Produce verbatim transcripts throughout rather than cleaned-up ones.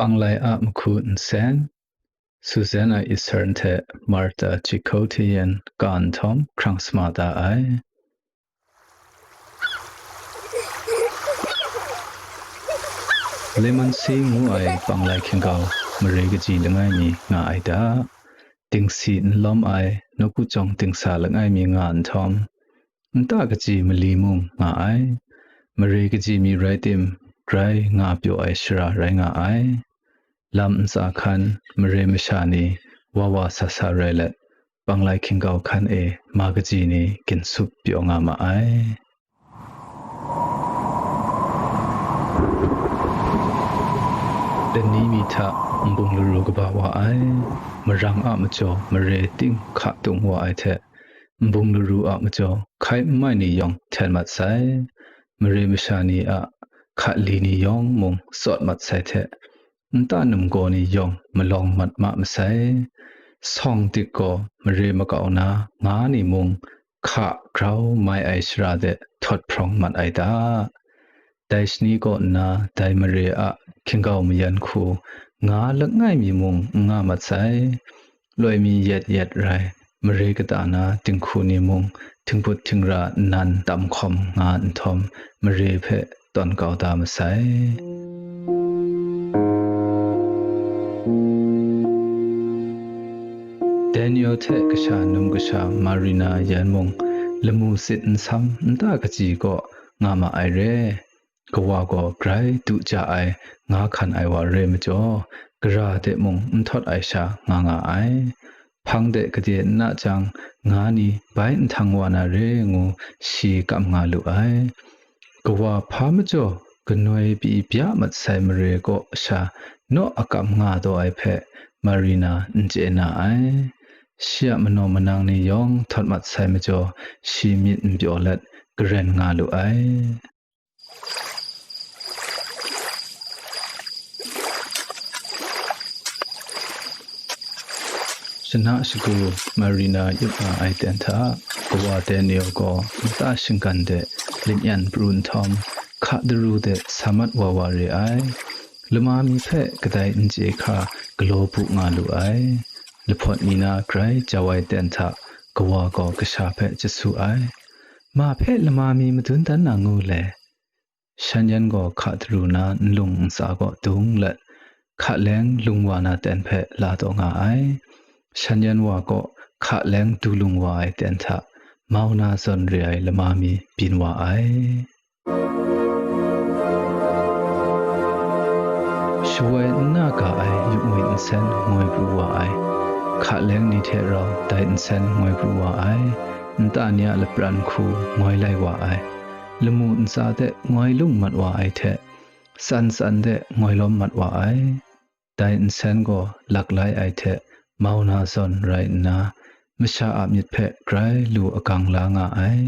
Panglai a mahku nsen, Susanna Eastern hte Martha Chikhotian ka nhtawm hkrang sama da ai. Lemon Sea ngu ai panglai hkinggau mare kaji langai mi nga ai da. Dingsi n lawm ai nawku chyawng dingsa langai mi nga nhtawm, nta kaji mali mung nga ai. Mare kaji mi rai tim, grai nga pyaw ai shara rai nga ai. Lam ntsa hkan mare masha ni wa wa sa sa rai let, panglai hkinggau hkan e ma kaji ni ginsup pyaw nga ma ai. Lani mi hta nbung laru kaba wa ai, marang a majaw mare ting hka tung wa ai hte, nbung laru a majaw hkai n mai ni yawng hten mat sai, mare masha ni a hka li ni yawng mung tsawt mat sai hte, nta num gaw ni yawng malawng mat ma masai. Sawng dik gaw mare makau na nga ni mung hka grau mai ai shara de htawt hprawng mat ai ta. Dai shani kaw nna dai mare a hkinggau mayan hku nga langai mi mung n nga mat sai. Loi mi yet yet rai, mare kata na dinghku ni mung htingput htingra nnan tam hkawm nga nhtawm, mare hpe tawn kau da masai. Daniel hte kasha num kasha Marina yan mung lamu sit nsam nta kaji kaw nga ma ai re. Kawa gaw grai du ja ai nga hkan ai wa re majaw, gara de mung n htawt ai sha nga nga ai. Hpang de gade n na jang, nga ni bai nhtang wa na re ngu shi kam nga lu ai. Kawa hpa majaw kanoi pyi bya mat sai mare kaw sha naw akam nga taw ai hpe Marina n chye na ai. Shi a manaw manang ni yawng htawt mat sai majaw, shi myit n pyaw let garen nga lu ai. Shana shagu Marina yup nga ai ten hta, kawa Daniel gaw nta shinggan de linyan pru nhtawm, hka daru de sa mat wa wa re ai. Lama mi hpe kadai n chye hkra galaw bu nga lu ai. Lahpawt mi na grai jau ai ten hta, kawa gaw kasha hpe chyasu ai. Ma hpe lama mi madun dan na ngu le? Shan yan gaw hka daru na nlung ntsa kaw dung let, hka leng lung wa na ten hpe la taw nga ai. Shan yan wa kaw hka leng du lung wa ai ten hta, mau na zawn re ai lama mi byin wa ai. Shawoi n na ga ai yupngwi nsen ngoi pru wa ai. Hka leng ni hte rau dai nsen ngoi pru wa ai. Nta ni a lapran hku ngoi lai wa ai. Lamu ntsa de ngoi lung mat wa ai hte, tsan tsan de ngoi lawm mat wa ai. Dai nsen gaw laklai ai hte mau na zawn rai nna, masha a myit hpe grai lu agang la nga ai.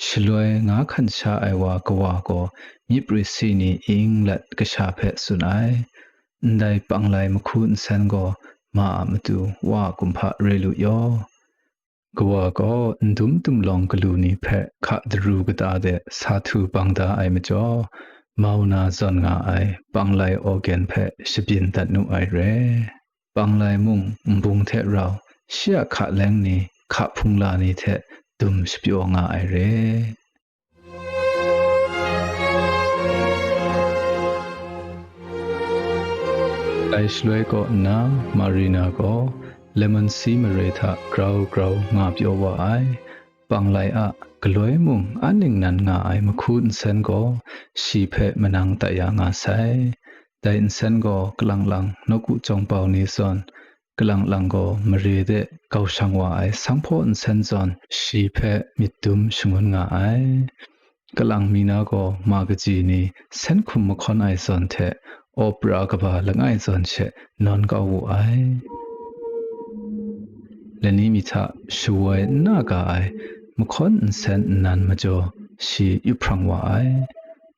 Shaloi nga hkan sha ai wa kawa gaw myit prisi ni ing let kasha hpe tsun ai. Ndai panglai mahku nsen gaw ma a matu wa a kumhpa re lu yaw. Kawa gaw ndum dumlawng galu ni hpe hka daru kata de sa htu bang da ai majaw, mau na zawn nga ai panglai organ hpe shabyin dat nu ai re. Panglai mung nbung hte rau shi a hka leng ni, hka hpungla ni hte dum shapyaw nga ai re. Dai shaloi kaw nna, Marina gaw Lemon Sea mare hta grau grau nga pyaw wa ai. Panglai a galoi mung an ningnan nga ai mahku nsen gaw shi hpe manang tai ya nga sai. Dai nsen gaw kalang lang nawku chyawng bau ni zawn, kalang lang gaw mare de kau shang wa ai sanghpaw nsen zawn shi hpe myit dum shangun nga ai. Kalang mi na gaw ma kaji ni sen hkum mahkawn ai zawn hte, opera kaba langai zawn she nawn kau wu ai. Lani mi hta shawoi n na ga ai mahkawn nsen nnan majaw shi yup hprang wa ai.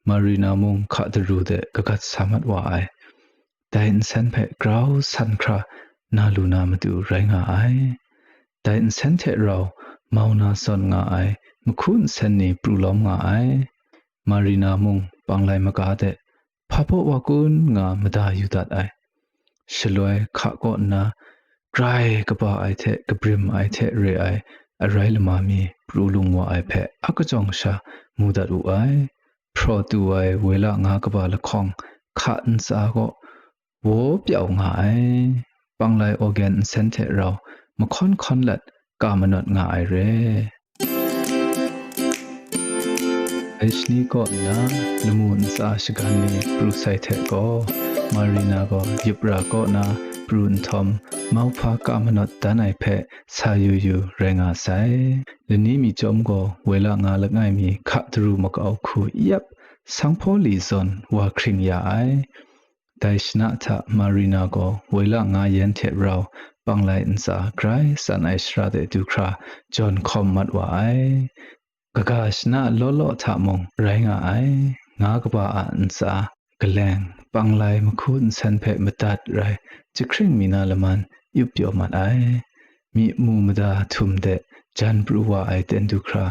Marina mung hka daru de kagat sa mat wa ai. Dai nsen hpe grau san hkra na lu na matu rai nga ai. Dai nsen hte rau mau na zawn nga ai mahku nsen ni pru lawm nga ai. Marina mung panglai maga de hpa baw wa kun nga mada yu dat ai. shaloi hka kaw nna, grai kaba ai hte kabrim ai hte re ai arai lama mi pru lung wa ai hpe a kachyawng sha mu dat wu ai. Hpraw tu ai woi la nga kaba lahkawng hka ntsa kaw waw pyau nga ai. Panglai organ nsen hte rau mahkawn hkawn lat ka manawt nga ai re. Dai shani kaw nna lamu ntsa shagan ni pru sai hte gaw, Marina gaw yup ra kaw na pru nhtawm, mauhpa ka manawt dan ai hpe sa yu yu rai nga sai. Lani mi chyawm gaw woi la nga langai mi hka daru makau hku yap, sanghpaw li zawn wa hkring ya ai. Dai shana hta Marina gaw woi la nga yan hte rau panglai ntsa grai tsan ai shara de du hkra jawn hkawm mat wa ai. Kaga shana law law hta mung rai nga ai. Nga kaba a ntsa kaleng panglai mahku nsen hpe madat rai jahkring mi na laman yup pyaw mat ai. Myi mu mada htum de jan pru wa ai ten du hkra,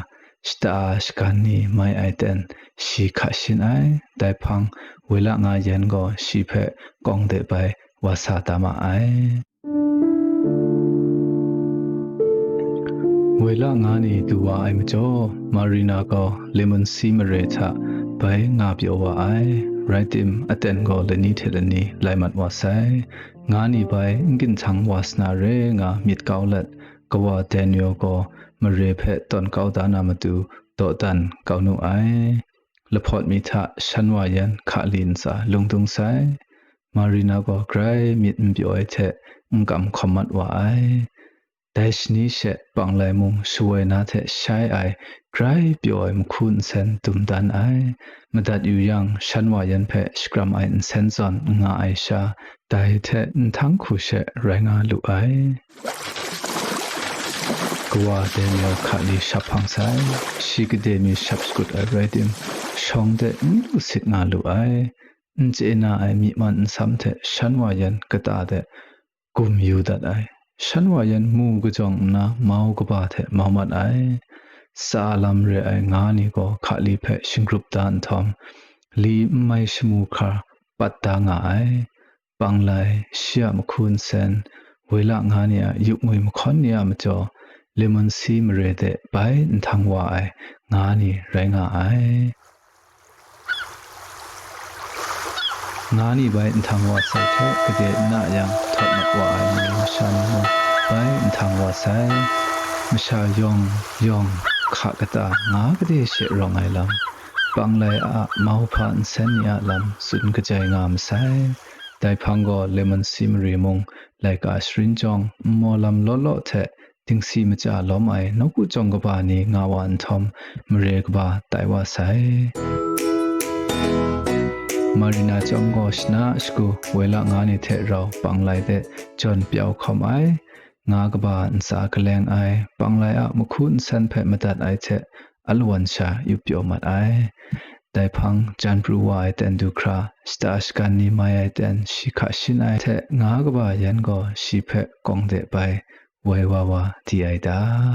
shata shagan ni mai ai ten shi hka shin ai. Dai hpang, woi la nga yan gaw shi hpe kawng de bai wa sa da ma ai. Woi la nga ni du wa ai majaw, Marina gaw lemon si mare hta bai nga pyaw wa ai. Rai tim, aten gaw lani hte lani lai mat wa sai. Nga ni bai n ginhtang wa sana re nga myit kau let, kawa Daniel gaw mare hpe tawn kau da na matu dawdan kau nu ai. Lahpawt mi hta shan wa yan hka li ntsa lung dung sai. Marina gaw grai myit n pyaw ai hte n kam hkawm mat wa ai. Dai shani she panglai mung shawoi na hte shai ai grai pyaw ai mahku nsen dum dan ai. Madat yu yang, shan wa yan hpe shakram ai nsen zawn n nga ai sha, dai hte nhtang hku she rai nga lu ai. Kawa Daniel hka li shap hpang sai. Shi gade mi shap shakut ai rai tim, shawng de n lu sit nga lu ai. N chye na ai myi man nsam hte shan wa yan kata de gum yu dat ai. Shan wa yan mu kajawng nna mau kaba hte mau mat ai. Tsa lam re ai nga ni gaw hka li hpe shinggrup da nhtawm, li n mai shamu hkra pat da nga ai. Panglai, shi a mahku nsen, woi la nga ni a yup ngwi mahkawn ni a majaw, lemon si mare de bai nhtang wa ai nga ni rai nga ai. Nga ni bai nhtang wa sai hte, gade n na yang, htawt mat wa ai malai masha ni mung bai nhtang wa sai. Masha yawng yawng hka kata nga gade she rawng ai lam, panglai a mauhpa nsen ni a lam tsun kajai nga masai. Dai hpang gaw lemon si mari mung, laika sharin jawng, nmaw lam law law hte dingsi maja lawm ai nawku jawng kaba ni nga wa nhtawm, mare kaba tai wa sai. Marina chyawm gaw shana shagu woi la nga ni hte rau panglai de jawn pyau hkawm ai. Nga kaba ntsa kaleng ai, panglai a mahku nsen hpe madat ai hte alawan sha yup pyaw mat ai. Dai hpang, jan pru wa ai ten du hkra, shata shagan ni mai ai ten shi hka shin ai hte nga kaba yan gaw shi hpe kawng de bai woi wa wa di ai ta.